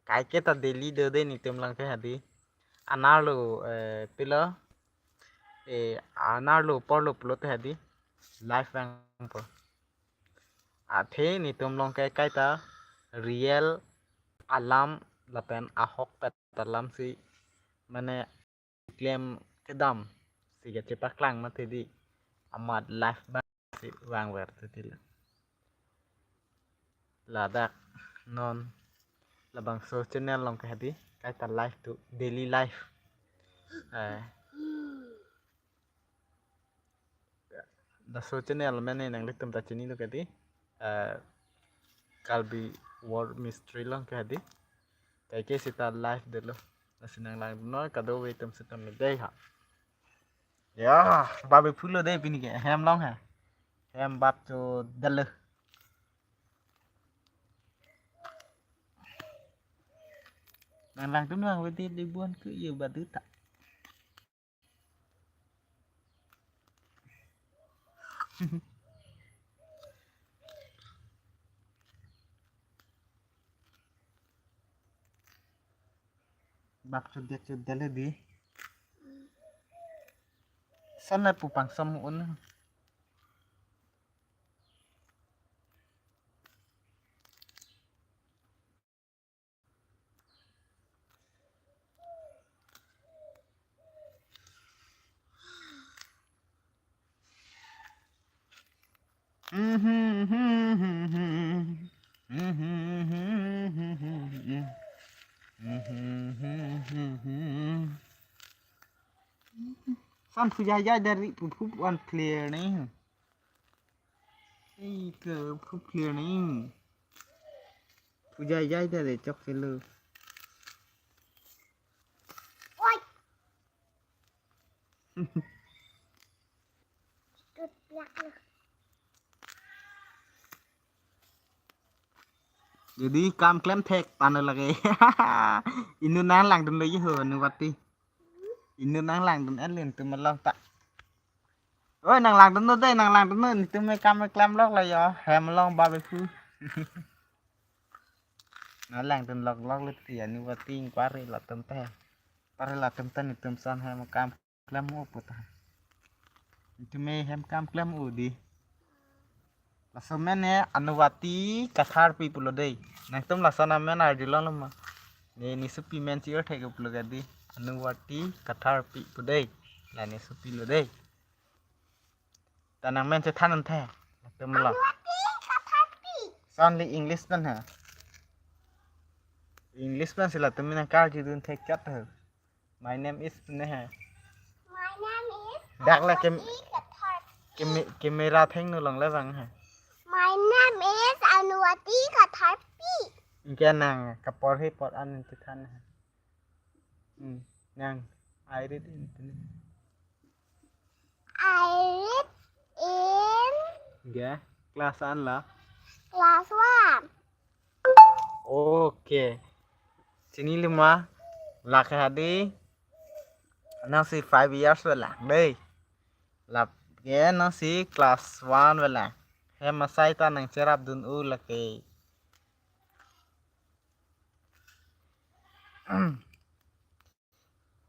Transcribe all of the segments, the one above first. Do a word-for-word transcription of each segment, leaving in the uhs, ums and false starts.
Kaike ta daily do de netum along ke hadi. Anerlo, eh, pilo, eh, anerlo porlo pulote hadi live vangpo. Athe netum along ke kaita real alam lapen ahokpet alam si mane klem kedam si kachepaklang mati di amat live ba si vangver titila. Ladak non labangso channel along ke hadi kaita live tu daily live. Eh, laso channel mane nanglitum ta chinilo ke di, eh, Karbi War Mystery along ke hadi. Kaike seta live dolo. Lasi nanglangdun noi kadokave atum seta me dei ha. Ya, babe phulo dei pini ke. Hem along ha. Hem bap cho dalo. Nanglangdun noi, wede libuan ke ye badu ta. Bap cho det cho dalo di. Sana pu pangsom un. San phu jai jai dari pu phu wan clear ni. Ei ke phu clear ni. Phu jai jai dari chok selo. Oi. Tut plak lo. Jadi kam klem thek tane lake. Inut nanglangdun lo ye ho Anupati. Inut nanglangdun en le netum along ta. Oi, nanglangdun noi dei, nanglangdun noi, netum me kam me klem lok lo yo. Hem along babe phu. Nanglangdun lok lok le ti Anupati ingkoi-re latum te. Ingkoi-re latum te netum ason hem kam klem o puta. Netum me hem kam klem o di. Laso amen he Anupati Katharpi pulo dei. Nangtum lason amen arjulong lo ma. Ne nesopi amen chi-or thek pulo ke di. Anupati Katharpi pu dei. La nesopi lo dei. Ta nangmen chethan un the. Latum lo. Anupati Katharpi. Only English pen he. English pen si latum nangkarjudun thek chot he. My name is ne he. My name is Dak la kem- Anupati Katharpi. Keme- camera thengno along le vang he. My name is Anupati Katharpi. Ingke nang kapor he apor an chethan he. Hmm, nang I read in. I read in. Ya, class an la? Class one. Okay. Chinilo ma, lake hadi. Nangsi five years avelang dei. Lake nangsi class one avelang. Hem asai ta nangcherapdun o lake.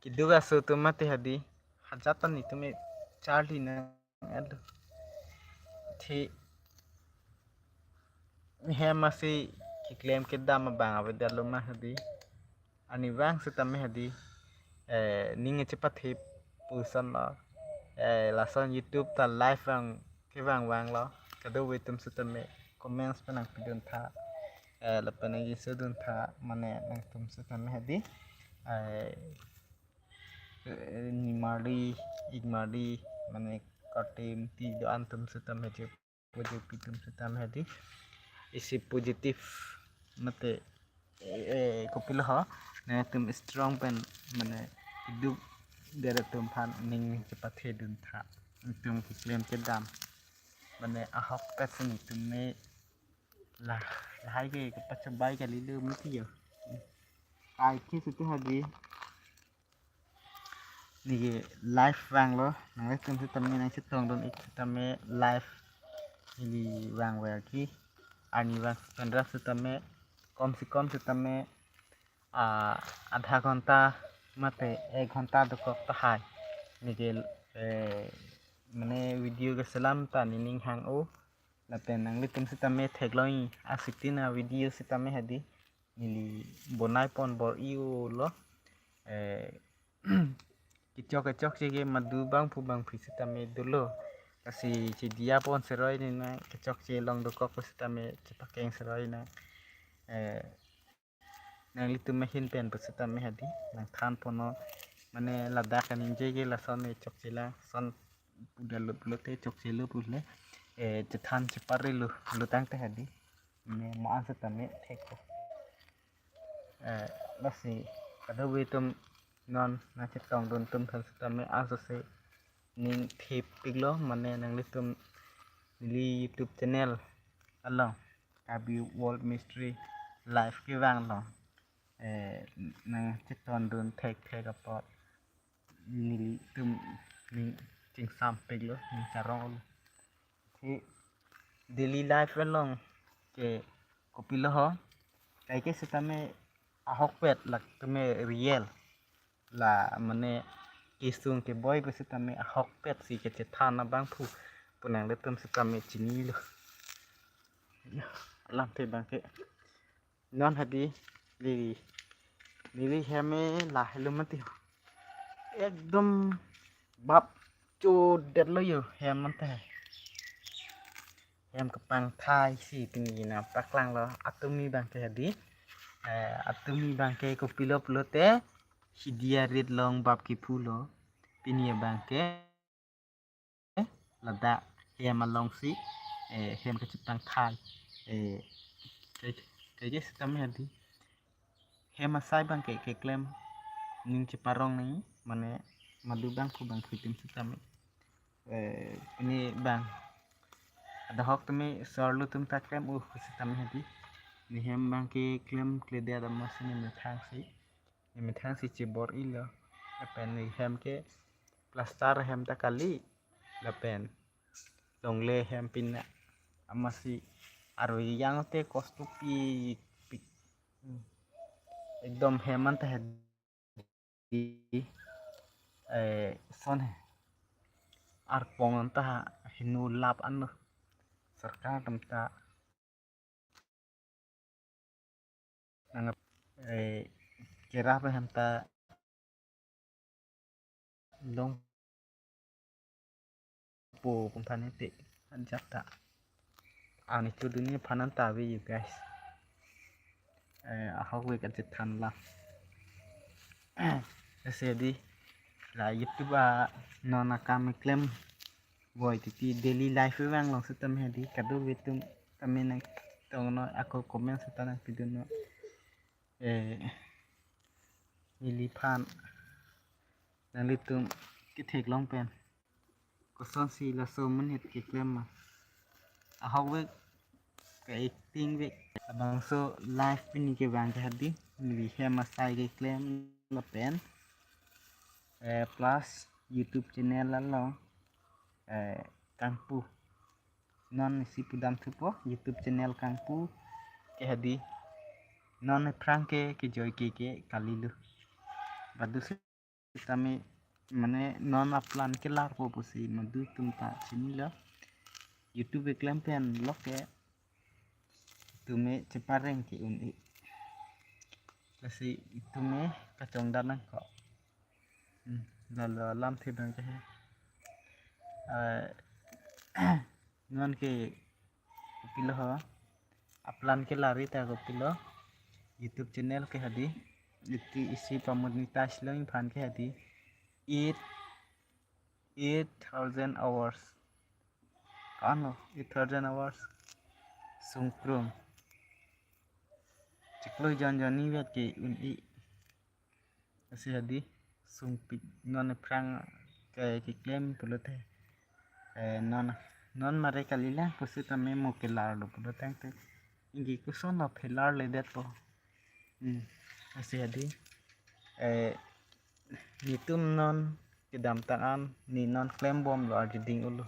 Keduk aso atum mati hadi. Hajat ta netum me charli nang alo. Thi hem asi keklem kedam abang avedetlo ma hadi. Arnivang sitame hadi. Eh, ning chepathe puson lo. Eh, lason YouTube ta live vang kevang vanglo. Kadokave atum sitame comments pen nangpidun tha. Eh, lapen nangjiso dun tha mane nangtum sitame hadi. Eh, eh, nimarli, ikmarli, mane kotim ti do-an atum sitame hadi. Positive atum sitame hadi. Isi positive mate, eh, eh, kopilo ho. Netum strong pen mane keduk dere atum aphan ning chepathe dun tha. Netum keklem kedam. Mane ahokpet si netum me la, lahai ke kepachobai kalilo mati yo. Ai ke situ hadi. Neke live vanglo, nanglitum sitame nangchetongdun-ik sitame live neli vangver ke, arnivang pen rap sitame, kom si kom sitame, ah, adha ghonta mate ek ghonta dokok tahai neli ke, eh, mane video keselam ta nening hang-o. Lapen nanglitum sitame theklong-i, asitin a video sitame hadi neli bonai pon bor-i-o lo. Eh, kechok kechokche ke madu bangphu bangphi sitame dolo. Lasi chidiya pon seroi nang, kechokche along dokok sitame chepakeng seroi nang. Eh, nanglitum ahin pen pusitame hadi nangthan pon-o, mane ladak kaningje ke lason e chokche, lason pudalo pulote chokchelo pule, eh, chethan cheparelo lo tangte hadi, mane mo-an sitame thek-o. Eh, lasi kadokave atum non nangchetongdun atum aphan sitame asose ning thepiklo, mane nanglitum neli YouTube channel along Karbi World Mystery Life kevang along, eh, nangchetongdun thekthek apot nelitum ning chingsampiklo, ning charonglo. Te daily life along ke kopilo ho, kaike sitame ahokpet, lake tame real. La mane kesung keboi pusitame ahokpet si kechethan abangphu pu nanglitum sitame chinilo. Alamthe abangke non hadi neli, neli hem e lahelo mati ho. Ekdom bap chodetlo yo hem ante. Hem kepangthai si pini nangpaklanglo. Atumi abangke hadi, eh, atumi abangke kopilo pulote, chidiya rit along bap kephulo. Pini abangke ladak hem alongsi, eh, hem kachepangthai, eh, kai-, kaike sitame hadi hem asai abangke keklem ning cheparong nang, mane madu bangphu bangphi atum sitame, eh, pini abang adahok tame sorlo atum ta klem-o sitame hadi, ne hem abangke klemkledet amatsi ne methangsi, ne methangsi chebor-ilo. Lapen ne hem ke plaster hem ta kali, lapen longle hem pina, amatsi arve yang te kosto pik pik. Hmm. Ekdom hem anta hadi, eh, son he. Arpong anta hinu lap anlo. Sorkar atum ta nang, eh, kerap hem ta longpo pu than te ajat ta. Ani tu dunia phanan ta ave you guys. Eh, ahok ave kachethan la. Lasi hadi la YouTube a non akam keklem boi titi daily life vang along sitame hadi kadokave atum tame nangtongnon, ako comment sita nangpidunnon. Eh, neliphan nanglitum ketheklong pen kosonsi laso amonit keklem ma. Ahok ave, ke-acting ave. Labangso life pini kevang ke hadi neli hem asai keklem lapen, eh, plus YouTube channel along, eh, kangpu. Non isi pudam thupo YouTube channel kangpu ke hadi non aphrang ke kejoi ke ke kalilo. Badu sitame mane non aplan kelarpo pusi madu atum ta chinilo. YouTube keklem pen lok ke tame chepareng ke un-e. Lasi tame kachongdat nangkok. Hmm, lalo alamthe abangke he. Eh, non ke kopilo ho. Aplan kelar ta kopilo. YouTube channel ke hadi. Iti isi pamonetize lo aphan ke hadi. Eight, eight thousand hours. Kan lo, eight thousand hours. Sungkrum. Chiklo jon jon ni vet ke un-e. Lasi hadi sungpik non aphrang ke keklem pulote. Eh, non, non mare kalilang pusitame mo kelarlo pulo tangte. Inggi kosonlo phelarledetpo. Hmm. Lasi hadi, eh, netum non kedamtang an ne non klembomlo arjuding ulo.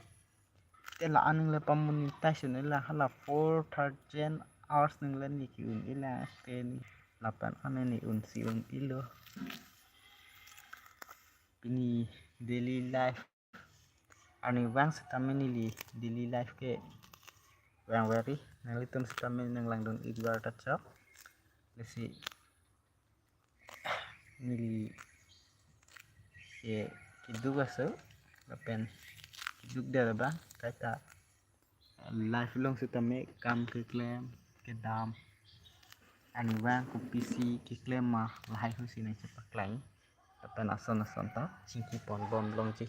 Te la-an ningle pamonetize un-e la, hala four thousand hours ningle ne ke-un-e la te ne. Lapen ane ne unsi un-ilo. Pini daily life arnivang sitame neli daily life kevang veri. Nanglitum sitame nanglangdun-ik varta chok. Lasi neli ke keduk aso lapen keduk der abang kaita life along sitame kam keklem kedam arnivang kopisi keklem ma lahai husi nangchepaklang. Lapen ason ason ta chingki ponbom longji.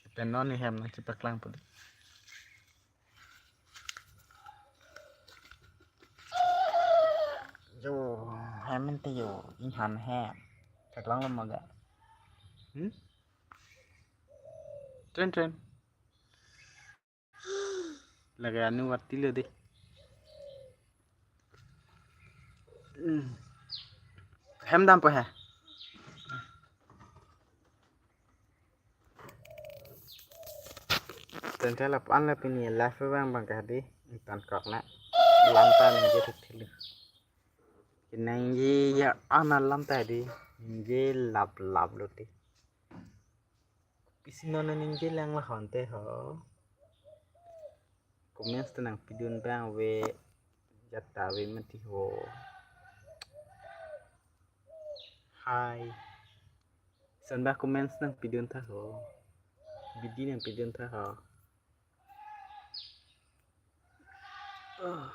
Lapen non ne hem nangchepaklang pudi. Yo, hem ente yo, inhan hem. Paklanglo ma ga. Hmm? Tren, tren. Lake anu watilo de. Hmm. Hem dampo he. Tenta lapu-an la pini life abang abang kadi. Ingtan kok na. Lamta ningje thik thili. Keningje ya ana lamta di. Ningje lap lap lo di. Pisi non ningje lang lahon te ho. Comments ta nangpidun abang ave jata ave mati ho. Hai. Son ba comments nangpidun tha ho. Bidi nangpidun tha ho. Ah.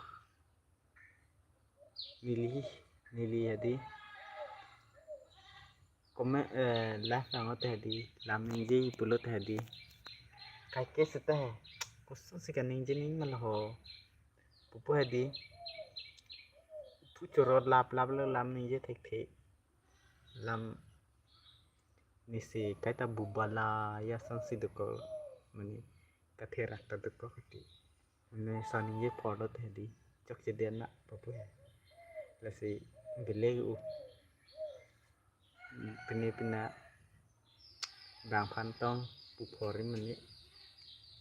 Neli, neli hadi. Comment, eh, life lang te hadi. Lam ningje pulo te hadi. Kaike seta he. Koson si kaningje ning ma lo ho. Pupu hadi. Pu chorot lap lap lo lam ningje thek thek. Lam nisi kaita bubala ya son si dokok mane katherak ta dokok kati. Mane son ningje photo te hadi chokche den na pupu he. Lasi bele u pine pina bang phan tong pu phori mane.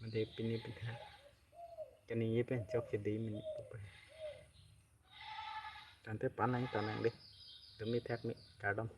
Mane pine pina kaningje pen chokche dei mane pupu he. Tangte panang tanang deh. Demi thak mi kardom.